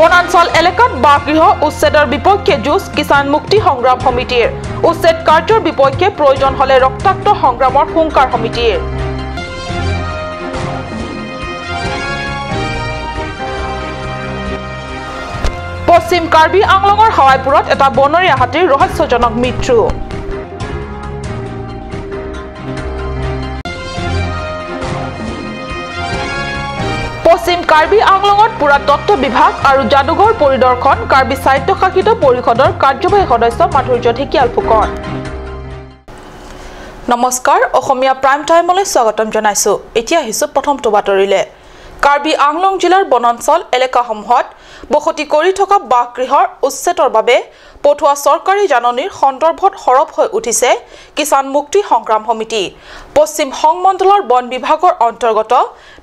বনাঞ্চল এলেকাত বাসগৃহ উচ্ছেদৰ বিপক্ষে যুঁজ কিষাণ মুক্তি সংগ্ৰাম সমিতিৰ। উচ্ছেদ কাৰ্যৰ বিপক্ষে প্ৰয়োজন হলে ৰক্তাক্ত সংগ্ৰামৰ হুংকাৰ সমিতিৰ। পশ্চিম কাৰ্বি আংলঙৰ হাৱাইপুৰত এটা বনৰীয়া হাতীৰ ৰহস্যজনক মৃত্যু। পশ্চিম কাৰ্বি আংলঙত পুৰাতত্ত্ব বিভাগ আৰু যাদুঘৰ পৰিদৰ্শন কাৰ্বি স্বায়ত্তশাসিত পৰিষদৰ কাৰ্যবাহী সদস্য মাধুৰ্য ঢেকিয়াল ফুকন। নমস্কাৰ, অসমীয়া প্ৰাইম টাইমলৈ স্বাগতম জনাইছো। এতিয়া আহিছো প্ৰথমটো বাতৰিলে। কাৰ্বি আংলং জিলাৰ বনাঞ্চল এলেকাসমূহত বসতি কৰি থকা বাসগৃহৰ উচ্ছেদৰ বাবে পঠোৱা চৰকাৰী জাননীৰ সন্দৰ্ভত সৰব হৈ উঠিছে কিষাণ মুক্তি সংগ্ৰাম সমিতি। পশ্চিম সংমণ্ডলৰ বন বিভাগৰ অন্তৰ্গত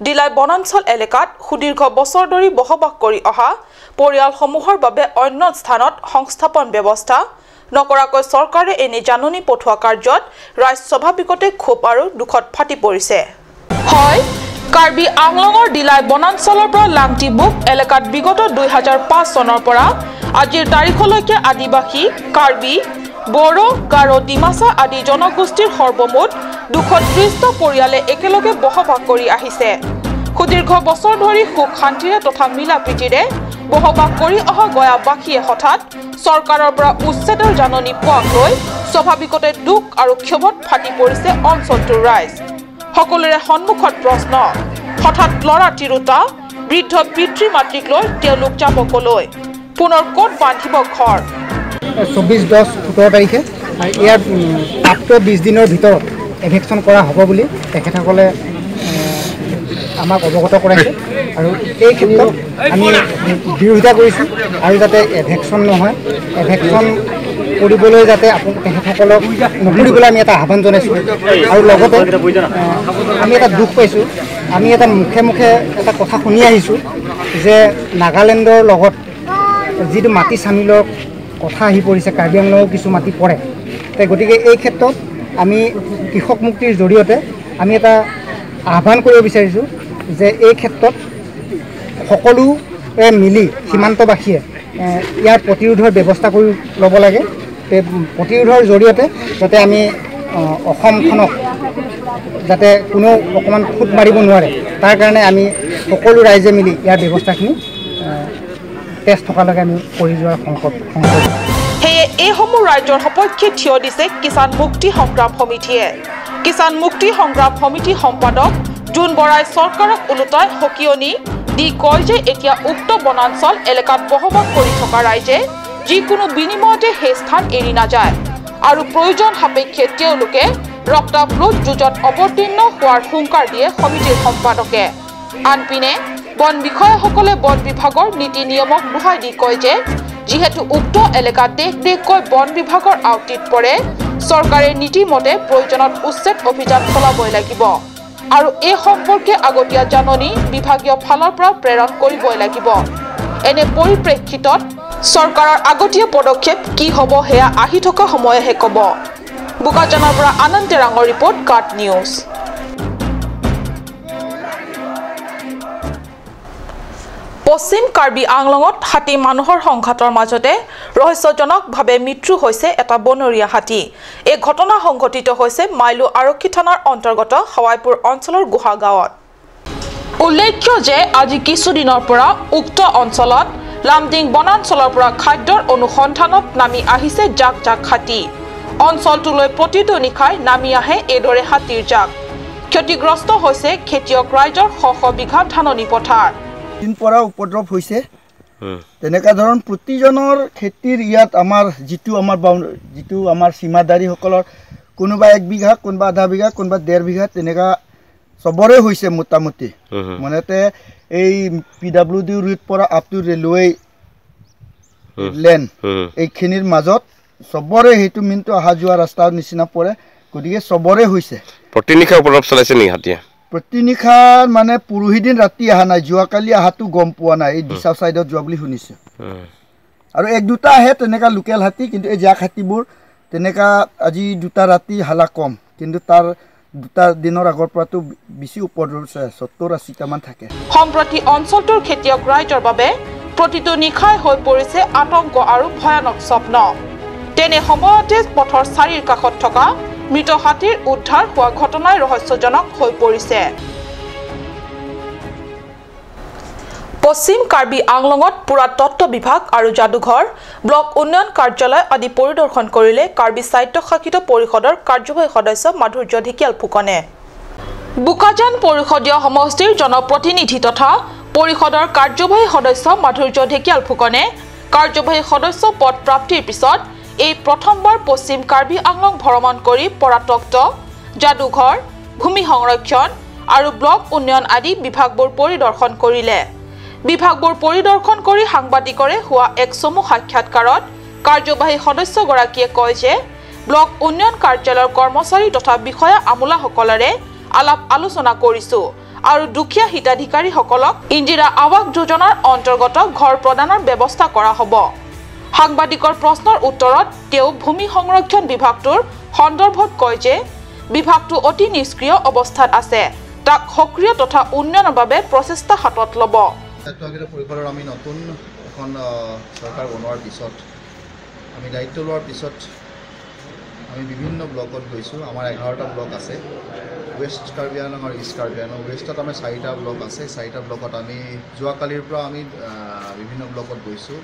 দিলাই বনাঞ্চল এলেকাত সুদীৰ্ঘ বছৰ ধৰি বসবাস কৰি অহা পৰিয়ালসমূহৰ বাবে অন্য স্থানত সংস্থাপন ব্যৱস্থা নকৰাকৈ চৰকাৰে এনে জাননী পঠোৱা কাৰ্যত ৰাইজ স্বাভাৱিকতে ক্ষোভ আৰু দুখত ফাটি পৰিছে। হয়, কাৰ্বি আংলঙৰ দিলাই বনাঞ্চলৰ পৰা লাংটিবুক এলেকাত বিগত 2005 চনৰ পৰা আজিৰ তাৰিখলৈকে আদিবাসী, কাৰ্বি, বড়ো, গাৰো, ডিমাচা আদি জনগোষ্ঠীৰ সৰ্বমুঠ 230টা পৰিয়ালে একেলগে বসবাস কৰি আহিছে। সুদীৰ্ঘ বছৰ ধৰি সুখ শান্তিৰে তথা মিলা প্ৰীতিৰে বসবাস কৰি অহা গয়াবাসীয়ে হঠাৎ চৰকাৰৰ পৰা উচ্ছেদৰ জাননী পোৱাক লৈ স্বাভাৱিকতে দুখ আৰু ক্ষোভত ফাটি পৰিছে অঞ্চলটোৰ ৰাইজ। সকলোৰে সন্মুখত প্ৰশ্ন, হঠাৎ ল'ৰা তিৰোতা, বৃদ্ধ পিতৃ মাতৃক লৈ তেওঁলোক যাব কলৈ? পুনৰ ক'ত বান্ধিব ঘৰ? 24/10/17 তাৰিখে ইয়াৰ প্ৰাপ্ত 20 দিনৰ ভিতৰত এভেকশ্যন কৰা হ'ব বুলি তেখেতসকলে আমাক অৱগত কৰাইছে আৰু এই ক্ষেত্ৰত আমি বিৰোধিতা কৰিছোঁ আৰু যাতে এভেকশ্যন নহয়, এভেকশ্যন কৰিবলৈ যাতে তেখেতসকলক নকৰিবলৈ আমি এটা আহ্বান জনাইছোঁ। আৰু লগতে আমি এটা দুখ পাইছোঁ, আমি এটা মুখে মুখে এটা কথা শুনি আহিছোঁ যে নাগালেণ্ডৰ লগত যিটো মাটি চামিলৰ কথা আহি পৰিছে, কাৰ্বি আংলঙো কিছু মাটি পৰে। গতিকে এই ক্ষেত্ৰত আমি কৃষক মুক্তিৰ জৰিয়তে আমি এটা আহ্বান কৰিব বিচাৰিছোঁ যে এই ক্ষেত্ৰত সকলোৱে মিলি সীমান্তবাসীয়ে ইয়াৰ প্ৰতিৰোধৰ ব্যৱস্থা কৰি ল'ব লাগে। প্ৰতিৰোধৰ জৰিয়তে যাতে আমি অসমখনক যাতে কোনেও অকণমান খুট মাৰিব নোৱাৰে, তাৰ কাৰণে আমি সকলো ৰাইজে মিলি ইয়াৰ ব্যৱস্থাখিনি তেজ থকালৈকে আমি কৰি যোৱাৰ সংকল্প। সেয়ে এইসমূহ ৰাজ্যৰ সপক্ষে থিয় দিছে কিষাণ মুক্তি সংগ্ৰাম সমিতিয়ে। কিষাণ মুক্তি সংগ্ৰাম সমিতি সম্পাদক জোন বৰাই চৰকাৰক ওলোটাই সকিয়নি দি কয় যে এতিয়া উক্ত বনাঞ্চল এলেকাত বসবাস কৰি থকা ৰাইজে যিকোনো বিনিময়তে সেই স্থান এৰি নাযায় আৰু প্ৰয়োজন সাপেক্ষে তেওঁলোকে ৰক্তাপ্লুত যুঁজত অৱতীৰ্ণ হোৱাৰ হুংকাৰ দিয়ে সমিতিৰ সম্পাদকে। আনপিনে বন বিষয়াসকলে বন বিভাগৰ নীতি নিয়মক দোহাই দি কয় যে যিহেতু উক্ত এলেকা দেশ দেশকৈ বন বিভাগৰ আওটিত পৰে, চৰকাৰে নীতিমতে প্ৰয়োজনত উচ্ছেদ অভিযান চলাবই লাগিব আৰু এই সম্পৰ্কে আগতীয়া জাননী বিভাগীয় ফালৰ পৰা প্ৰেৰণ কৰিবই লাগিব। এনে পৰিপ্ৰেক্ষিতত চৰকাৰৰ আগতীয়া পদক্ষেপ কি হ'ব সেয়া আহি থকা সময়েহে ক'ব। বোকাজানৰ পৰা আনন্দ তেৰাঙৰ ৰিপৰ্ট, কাট নিউজ। পশ্চিম কাৰ্বি আংলঙত হাতী মানুহৰ সংঘাতৰ মাজতে ৰহস্যজনকভাৱে মৃত্যু হৈছে এটা বনৰীয়া হাতী। এই ঘটনা সংঘটিত হৈছে মাইলু আৰক্ষী থানাৰ অন্তৰ্গত হাৱাইপুৰ অঞ্চলৰ গুহা গাঁৱত। উল্লেখ্য যে আজি কিছুদিনৰ পৰা উক্ত অঞ্চলত লামডিং বনাঞ্চলৰ পৰা খাদ্যৰ অনুসন্ধানত নামি আহিছে জাক জাক হাতী। অঞ্চলটোলৈ প্ৰতিটো নিশাই নামি আহে এইদৰে হাতীৰ জাক। ক্ষতিগ্ৰস্ত হৈছে খেতিয়ক ৰাইজৰ শ শ বিঘা ধাননি পথাৰ। দিন পৰা উপদ্ৰৱ হৈছে তেনেকুৱা ধৰণ প্ৰতিজনৰ খেতিৰ ইয়াত আমাৰ যিটো আমাৰ সীমাদাৰীসকলৰ কোনোবা 1 বিঘা, কোনোবা আধা বিঘা, কোনোবা 1.5 বিঘা তেনেকুৱা চবৰে হৈছে মোটামুটি। মানেতে এই পি ডাব্লিউ ডি ৰুট পৰা আপ টু ৰেলৱে লেন এইখিনিৰ মাজত চবৰে সেইটো মিনটো অহা যোৱা ৰাস্তাৰ নিচিনা পৰে, গতিকে চবৰে হৈছে। প্ৰতি নিশা উপদ্ৰৱ চলাইছে নেকি হাতীয়ে? প্ৰতি নিশা মানে পৰহি দিন ৰাতি অহা নাই, যোৱাকালি অহাটো গম পোৱা নাই, এই দিছা চাইডত যোৱা বুলি শুনিছোঁ। আৰু এক দুটা আহে তেনেকুৱা লোকেল হাতী, কিন্তু এই জাক হাতীবোৰ তেনেকুৱা আজি দুটা ৰাতি হালা কম, কিন্তু তাৰ দুটা দিনৰ আগৰ পৰাতো বেছি উপদ্ৰৱ 70-80টামান থাকে। সম্প্ৰতি অঞ্চলটোৰ খেতিয়ক ৰাইজৰ বাবে প্ৰতিটো নিশাই হৈ পৰিছে আতংক আৰু ভয়ানক স্বপ্ন। তেনে সময়তে পথৰ চাৰিৰ কাষত থকা মৃত হাতীৰ উদ্ধাৰ হোৱা ঘটনাই ৰহস্যজনক হৈ পৰিছে। পশ্চিম কাৰ্বি আংলঙত পুৰাতত্ত্ব বিভাগ আৰু যাদুঘৰ, ব্লক উন্নয়ন কাৰ্যালয় আদি পৰিদৰ্শন কৰিলে কাৰ্বি স্বায়ত্তশাসিত পৰিষদৰ কাৰ্যবাহী সদস্য মাধুৰ্য ঢেকিয়াল ফুকনে। বোকাজান পৰিষদীয় সমষ্টিৰ জনপ্ৰতিনিধি তথা পৰিষদৰ কাৰ্যবাহী সদস্য মাধুৰ্য ঢেকিয়াল ফুকনে কাৰ্যবাহী সদস্য পদ প্ৰাপ্তিৰ পিছত এই প্ৰথমবাৰ পশ্চিম কাৰ্বি আংলং ভ্ৰমণ কৰি পুৰাতত্ত্ব, যাদুঘৰ, ভূমি সংৰক্ষণ আৰু ব্লক উন্নয়ন আদি বিভাগবোৰ পৰিদৰ্শন কৰিলে। বিভাগবোৰ পৰিদৰ্শন কৰি সাংবাদিকৰে হোৱা এক চমু সাক্ষাৎকাৰত কাৰ্যবাহী সদস্যগৰাকীয়ে কয় যে ব্লক উন্নয়ন কাৰ্যালয়ৰ কৰ্মচাৰী তথা বিষয়া আমোলাসকলেৰে আলাপ আলোচনা কৰিছো আৰু দুখীয়া হিতাধিকাৰীসকলক ইন্দিৰা আৱাস যোজনাৰ অন্তৰ্গত ঘৰ প্ৰদানৰ ব্যৱস্থা কৰা হ'ব। সাংবাদিকৰ প্ৰশ্নৰ উত্তৰত তেওঁ ভূমি সংৰক্ষণ বিভাগটোৰ সন্দৰ্ভত কয় যে বিভাগটো অতি নিষ্ক্ৰিয় অৱস্থাত আছে, তাক সক্ৰিয় তথা উন্নয়নৰ বাবে প্ৰচেষ্টা হাতত ল'ব। স্বায়ত্তশাসিত পৰিষদৰ আমি নতুন এখন চৰকাৰ বনোৱাৰ পিছত, আমি দায়িত্ব লোৱাৰ পিছত আমি বিভিন্ন ব্লকত গৈছোঁ। আমাৰ 11টা ব্লক আছে, ৱেষ্ট কাৰ্বি আংলং আৰু ইষ্ট কাৰ্বি আংলং। ৱেষ্টত আমাৰ 4টা ব্লক আছে। 4টা ব্লকত আমি যোৱাকালিৰ পৰা আমি বিভিন্ন ব্লকত গৈছোঁ।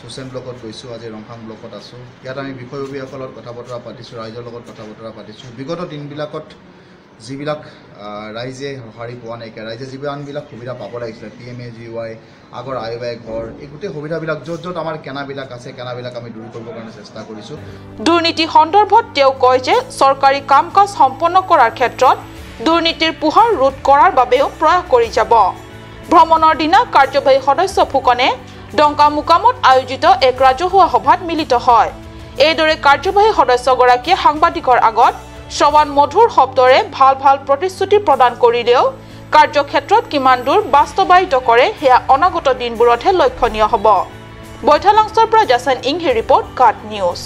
চুচেন ব্লকত গৈছোঁ, আজি ৰংখাং ব্লকত আছোঁ। ইয়াত আমি বিষয়ববীয়াসকলৰ কথা বতৰা পাতিছোঁ, ৰাইজৰ লগত কথা বতৰা পাতিছোঁ। বিগত দিনবিলাকত যিবিলাক ৰাইজে সঁহাৰি পোৱা নাইকিয়া, ৰাইজে যিমানবিলাক সুবিধা পাব লাগিছিলে, PMAGY, আগৰ আই ৱাই ঘৰ, এই গোটেই সুবিধাবিলাক য'ত য'ত আমাৰ কেনাবিলাক আছে, কেনাবিলাক আমি দূৰ কৰিবৰ কাৰণে চেষ্টা কৰিছোঁ। দুৰ্নীতি সন্দৰ্ভত তেওঁ কয় যে চৰকাৰী কাম কাজ সম্পন্ন কৰাৰ ক্ষেত্ৰত দুৰ্নীতিৰ পোহাৰ ৰোধ কৰাৰ বাবেও প্ৰয়াস কৰি যাব। ভ্ৰমণৰ দিনা কাৰ্যবাহী সদস্য ফুকনে ডংকা মুকামত আয়োজিত এক ৰাজহুৱা সভাত মিলিত হয়। এইদৰে কাৰ্যবাহী সদস্যগৰাকীয়ে সাংবাদিকৰ আগত শ্ৰৱণ মধুৰ শব্দৰে ভাল ভাল প্ৰতিশ্ৰুতি প্ৰদান কৰিলেও কাৰ্যক্ষেত্ৰত কিমান দূৰ বাস্তৱায়িত কৰে সেয়া অনাগত দিনবোৰতহে লক্ষণীয় হ'ব। বৈঠালাংছৰ পৰা জাছান ইংহিৰ ৰিপৰ্ট, কাট নিউজ।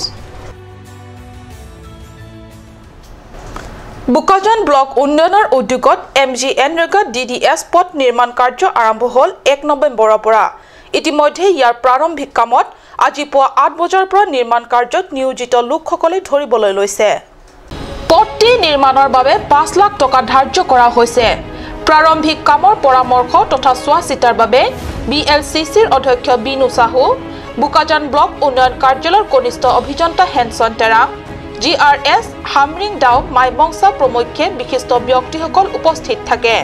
বোকাজান ব্লক উন্নয়নৰ উদ্যোগত MG NREGA DDS পথ নিৰ্মাণ কাৰ্য আৰম্ভ হ'ল 1 নৱেম্বৰৰ পৰা। ইতিমধ্যে ইয়াৰ প্ৰাৰম্ভিক কামত আজি পুৱা 8 বজাৰ পৰা নিৰ্মাণ কাৰ্যত নিয়োজিত লোকসকলে ধৰিবলৈ লৈছে। পথটি নিৰ্মাণৰ বাবে 5 লাখ টকা ধাৰ্য কৰা হৈছে। প্ৰাৰম্ভিক কামৰ পৰামৰ্শ তথা চোৱা চিতাৰ বাবে BLCCৰ অধ্যক্ষ বিনু চাহু, বোকাজান ব্লক উন্নয়ন কাৰ্যালয়ৰ কনিষ্ঠ অভিযন্তা হেনচন তেৰাং, GRS হামৰিং দাও মাইবংসা প্ৰমুখ্যে বিশিষ্ট ব্যক্তিসকল উপস্থিত থাকে।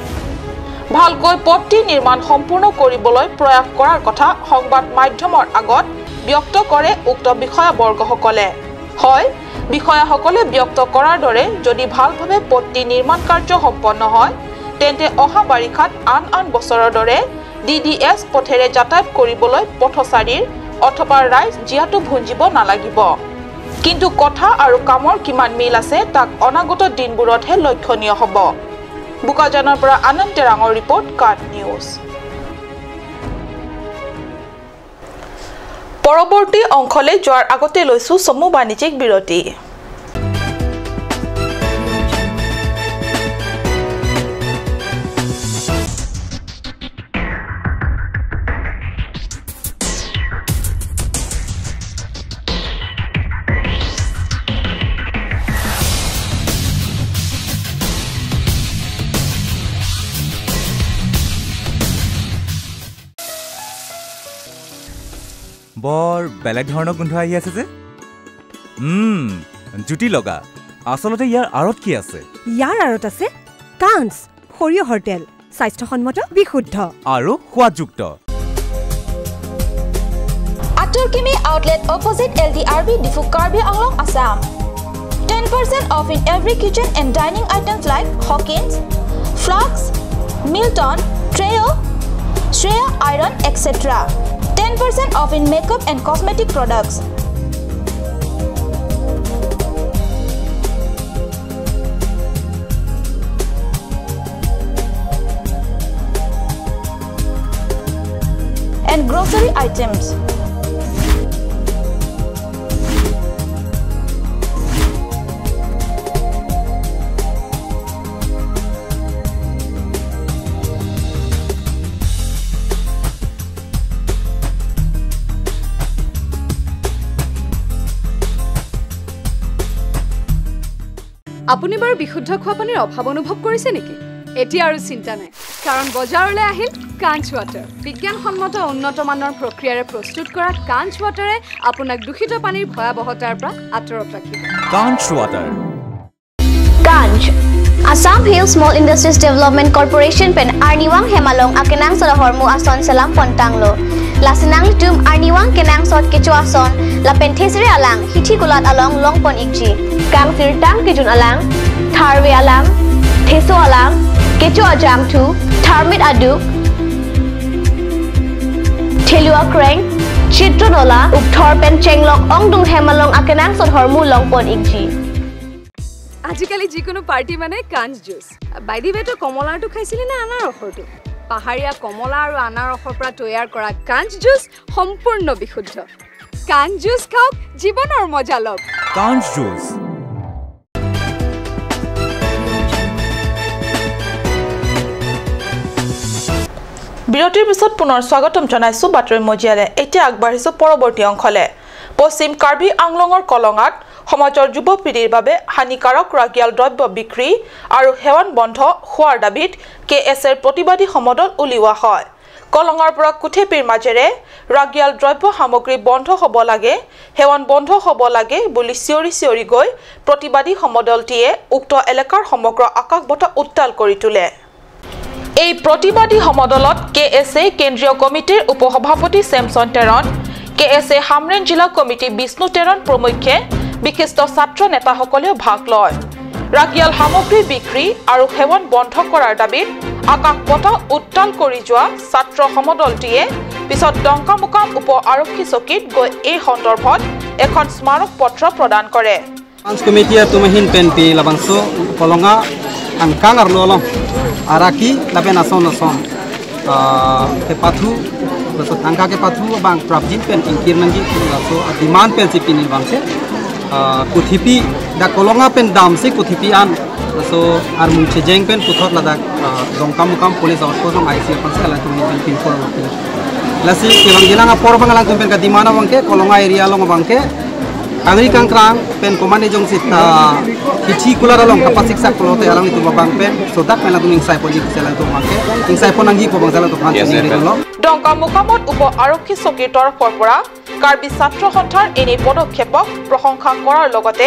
ভালকৈ পথটি নিৰ্মাণ সম্পূৰ্ণ কৰিবলৈ প্ৰয়াস কৰাৰ কথা সংবাদ মাধ্যমৰ আগত ব্যক্ত কৰে উক্ত বিষয়াবৰ্গসকলে। হয়, বিষয়াসকলে ব্যক্ত কৰাৰ দৰে যদি ভালভাৱে পথটি নিৰ্মাণ কাৰ্য সম্পন্ন হয়, তেন্তে অহা বাৰিষাত আন আন বছৰৰ দৰে DDS পথেৰে যাতায়াত কৰিবলৈ পথচাৰীৰ অথবা ৰাইজ জীয়াতু ভুঞ্জিব নালাগিব। কিন্তু কথা আৰু কামৰ কিমান মিল আছে তাক অনাগত দিনবোৰতহে লক্ষণীয় হ'ব। বোকাজানৰ পৰা আনন্দ তেৰাঙৰ ৰিপৰ্ট, কাট নিউজ। পৰৱৰ্তী অংশলৈ যোৱাৰ আগতে লৈছো চমু বাণিজ্যিক বিৰতি। বৰ বেলেগ ধৰণৰ গোন্ধ আহি আছে যে। জুতি লগা। আচলতে ইয়াৰ আঁৰত কি আছে? ইয়াৰ আঁৰত আছে কাঞ্চ সৰিয়হৰ তেল, স্বাস্থ্যসন্মত, বিশুদ্ধ আৰু সোৱাদযুক্ত। Aturkimi outlet opposite LDRB Diphu Karbi Anglong, Assam. 10% off in every kitchen and dining items like Hawkins, Flux, Milton, Treo, Shreya Iron, etc. 10% off in makeup and cosmetic products. And grocery items. আপুনি বাৰু বিশুদ্ধ খোৱা পানীৰ অভাৱ অনুভৱ কৰিছে নেকি? এতিয়া আৰু চিন্তা নাই, কাৰণ বজাৰলৈ আহিল কাঞ্চ ৱাটাৰ। বিজ্ঞানসন্মত উন্নত মানৰ প্ৰক্ৰিয়াৰে প্ৰস্তুত কৰা কাঞ্চ ৱাটাৰে আপোনাক দূষিত পানীৰ ভয়াৱহতাৰ পৰা আঁতৰত ৰাখিব। Kanch water. Kanch Assam Hill Small Industries Development Corporation pen Arniwang Hemalong akenang solohormu ason salam pontanglo. Lasinang tum Arniwang kenang sot kecho ason la pen thesre alang hithi kulat along long pon ikji. Kang sir tang kijun alang, tharwe alang, theso alang, kecho ajang thu, tharmit aduk, thelua kreng, chitronola ukthor pen chenglok ongdung hemalong akenang sot hormu long pon ikji. আজিকালি যিকোনো party মানে কাঞ্চ juice. By the ৱে, তই কমলাৰটো খাইছিলি নে আনাৰসৰটো? পাহাৰীয়া কমলা আৰু আনাৰসৰ পৰা তৈয়াৰ কৰা কাঞ্চ জুচ সম্পূৰ্ণ বিশুদ্ধ। কাঞ্চ জুচ খাওক, জীৱনৰ মজা লওক। কাঞ্চ জুচ। বিৰতিৰ পিছত পুনৰ স্বাগতম জনাইছো বাতৰি মজিয়ালে। এতিয়া আগবাঢ়িছো পৰৱৰ্তী অংশলে। পশ্চিম কাৰ্বি আংলঙৰ কলঙাত সমাজৰ যুৱ পিঢ়িৰ বাবে হানিকাৰক ৰাগিয়াল দ্ৰব্য বিক্ৰী আৰু সেৱন বন্ধ হোৱাৰ দাবীত কে এছ এৰ প্ৰতিবাদী সমদল উলিওৱা হয়। কলঙাৰ পৰা কুঠেপিৰ মাজেৰে ৰাগিয়াল দ্ৰব্য সামগ্ৰী বন্ধ হ'ব লাগে, সেৱন বন্ধ হ'ব লাগে বুলি চিঞৰি চিঞৰি গৈ প্ৰতিবাদী সমদলটিয়ে উক্ত এলেকাৰ সমগ্ৰ আকাশ বতাহ উত্তাল কৰি তোলে। এই প্ৰতিবাদী সমদলত কে এছ এ কেন্দ্ৰীয় কমিটিৰ উপসভাপতি Samson Teron, K S A Hamren জিলা কমিটি বিষ্ণু টেৰণ প্ৰমুখ্যে বিশিষ্ট ছাত্ৰ নেতাসকলেও ভাগ লয়। ৰাগিয়াল সামগ্ৰী বিক্ৰী আৰু সেৱন বন্ধ কৰাৰ দাবীত আকাশ বতাহ উত্তাল কৰি যোৱা ছাত্ৰ সমদলটিয়ে পিছত ডংকামুকাম উপ আৰক্ষী চকীত গৈ এই সন্দৰ্ভত এখন স্মাৰক পত্ৰ প্ৰদান কৰে। Araki lapen ason ason ke pathu so tangka ke pathu bang prabjin pen ingkir nangi so demand pen si pinin bang se kuthipi da kolonga pen dam se kuthipi an so ar mungche jeng pen puthot lada dongka mukam police outpost ong IC pan se ala tumni pen pin for lasi ke bang gilanga por bang lang tum pen ka demand bang ke kolonga area long bang ke angri kangkrang pen komane jong sit kichi kular along kapasik sak kolote alang itu bang pen sodak pen latung insai pon jik selang tu mangke insai pon angi ko bang salang tu phan ni lo ডংকা মুকামত উপ আৰক্ষী চকীৰ তৰফৰ পৰা কাৰ্বি ছাত্ৰ সন্থাৰ এনে পদক্ষেপক প্ৰশংসা কৰাৰ লগতে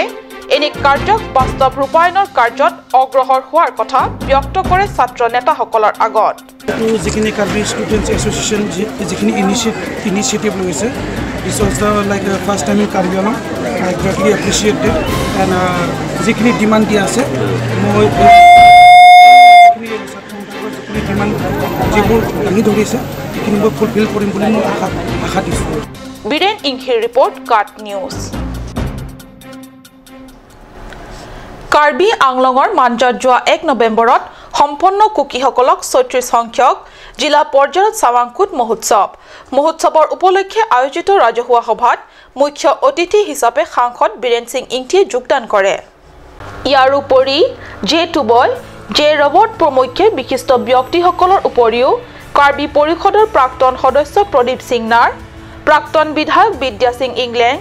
এনে কাৰ্যক বাস্তৱ ৰূপায়ণৰ কাৰ্যত অগ্ৰসৰ হোৱাৰ কথা ব্যক্ত কৰে ছাত্ৰ নেতাসকলৰ আগত। যিখিনি কাৰ্বি ষ্টুডেণ্টছ এছ'চিয়েশ্যন যিখিনি ইনিচিয়েটিভ লৈছে, this was the like first time in Karbi Anglong. I greatly appreciate it and যিখিনি ডিমাণ্ড দিয়া আছে, মই যিখিনি ডিমাণ্ড যিবোৰ দাঙি ধৰিছে সেইখিনি মই ফুলফিল কৰিম বুলি মই আশা দিছোঁ। বীৰেন ইংখিৰ ৰিপৰ্ট, কাট নিউজ। কাৰ্বি আংলঙৰ মাঞ্জাত যোৱা 1 নৱেম্বৰত সম্পন্ন কুকিসকলক 36 সংখ্যক জিলা পৰ্যায়ত চাৱাংকুট মহোৎসৱ। মহোৎসৱৰ উপলক্ষে আয়োজিত ৰাজহুৱা সভাত মুখ্য অতিথি হিচাপে সাংসদ বীৰেন সিং ইংতিয়ে যোগদান কৰে। ইয়াৰ উপৰি জে টুবয়, জে ৰবৰ্ট প্ৰমুখ্যে বিশিষ্ট ব্যক্তিসকলৰ উপৰিও কাৰ্বি পৰিষদৰ প্ৰাক্তন সদস্য প্ৰদীপ সিং নাৰ, প্ৰাক্তন বিধায়ক বিদ্যা সিং ইংলেং,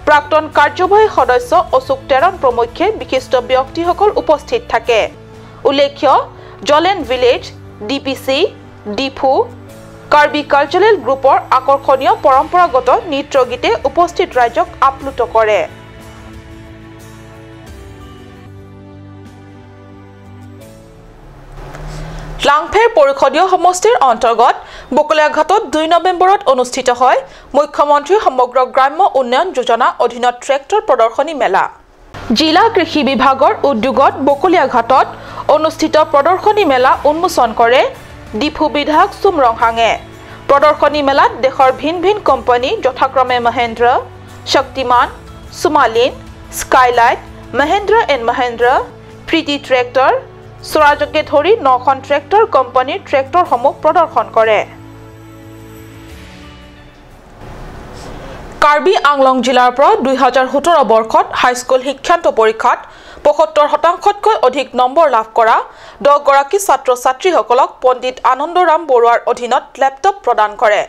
প্ৰাক্তন কাৰ্যবাহী সদস্য অশোক টেৰণ প্ৰমুখ্যে বিশিষ্ট ব্যক্তিসকল উপস্থিত থাকে। উল্লেখ্য, Jolen village, D P C, Diphu, Karbi cultural গ্ৰুপৰ আকৰ্ষণীয় পৰম্পৰাগত নৃত্য গীতে উপস্থিত ৰাইজক আপ্লুত কৰে। লাংফেৰ পৰিষদীয় সমষ্টিৰ অন্তৰ্গত বকলীয়াঘাটত 2 নৱেম্বৰত অনুষ্ঠিত হয় মুখ্যমন্ত্ৰীৰ সমগ্ৰ গ্ৰাম্য উন্নয়ন যোজনা অধীনত ট্ৰেক্টৰ প্ৰদৰ্শনী মেলা। জিলা কৃষি বিভাগৰ উদ্যোগত বকলীয়াঘাটত অনুষ্ঠিত প্ৰদৰ্শনী মেলা উন্মোচন কৰে ডিফু বিধায়ক চুমৰংহাঙে। প্ৰদৰ্শনী মেলাত দেশৰ ভিন ভিন কোম্পানী যথাক্ৰমে Mahindra, Shaktiman, Somlin, Skylight, Mahindra and Mahindra, Preeti tractor, স্বৰাজকে ধৰি 9খন ট্ৰেক্টৰ কোম্পানীৰ ট্ৰেক্টৰসমূহ প্ৰদৰ্শন কৰে। কাৰ্বি আংলং জিলাৰ পৰা 2017 বৰ্ষত হাইস্কুল শিক্ষান্ত পৰীক্ষাত 75%তকৈ অধিক নম্বৰ লাভ কৰা 10গৰাকী ছাত্ৰ ছাত্ৰীসকলক পণ্ডিত আনন্দৰাম বৰুৱাৰ অধীনত লেপটপ প্ৰদান কৰে।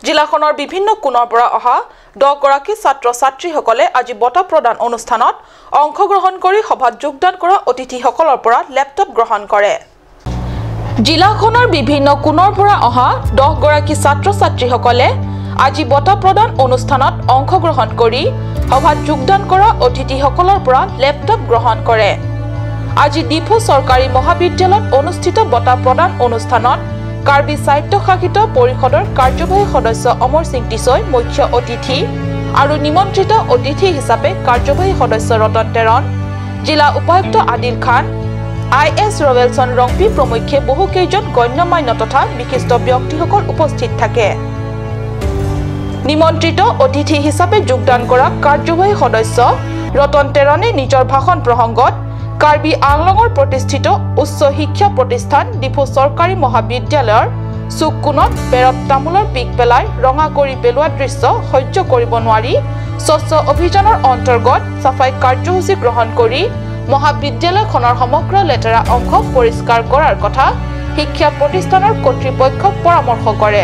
জিলাখনৰ বিভিন্ন কোণৰ পৰা অহা 10গৰাকী ছাত্ৰ ছাত্ৰীসকলে আজি বঁটা প্ৰদান অনুষ্ঠানত অংশগ্ৰহণ কৰি সভাত যোগদান কৰা অতিথিসকলৰ পৰা লেপটপ গ্ৰহণ কৰে। জিলাখনৰ বিভিন্ন কোণৰ পৰা অহা 10গৰাকী ছাত্ৰ ছাত্ৰীসকলে আজি বঁটা প্ৰদান অনুষ্ঠানত অংশগ্ৰহণ কৰি সভাত যোগদান কৰা অতিথিসকলৰ পৰা লেপটপ গ্ৰহণ কৰে। আজি ডিফু চৰকাৰী মহাবিদ্যালয়ত অনুষ্ঠিত বঁটা প্ৰদান অনুষ্ঠানত কাৰ্বি স্বায়ত্তশাসিত পৰিষদৰ কাৰ্যবাহী সদস্য অমৰ সিং টিছৈ মুখ্য অতিথি আৰু নিমন্ত্ৰিত অতিথি হিচাপে কাৰ্যবাহী সদস্য ৰতন টেৰণ, জিলা উপায়ুক্ত আদিল খান, I S ৰৱেলছন ৰংপি প্ৰমুখ্যে বহুকেইজন গণ্যমান্য তথা বিশিষ্ট ব্যক্তিসকল উপস্থিত থাকে। নিমন্ত্ৰিত অতিথি হিচাপে যোগদান কৰা কাৰ্যবাহী সদস্য ৰতন টেৰণে নিজৰ ভাষণ প্ৰসংগত কাৰ্বি আংলঙৰ প্ৰতিষ্ঠিত উচ্চ শিক্ষা প্ৰতিষ্ঠান ডিফু চৰকাৰী মহাবিদ্যালয়ৰ চুক কোণত বেৰত তামোলৰ পিক পেলাই ৰঙা কৰি পেলোৱা দৃশ্য সহ্য কৰিব নোৱাৰি স্বচ্ছ অভিযানৰ অন্তৰ্গত চাফাই কাৰ্যসূচী গ্ৰহণ কৰি মহাবিদ্যালয়খনৰ সমগ্ৰ লেতেৰা অংশ পৰিষ্কাৰ কৰাৰ কথা শিক্ষা প্ৰতিষ্ঠানৰ কৰ্তৃপক্ষক পৰামৰ্শ কৰে।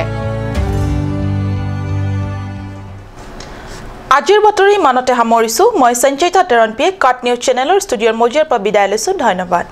আজিৰ বাতৰি ইমানতে সামৰিছো। মই সঞ্চয়িতা টেৰণপিয়ে কাট নিউজ চেনেলৰ ষ্টুডিঅ'ৰ মজিয়াৰ পৰা বিদায় লৈছো। ধন্যবাদ।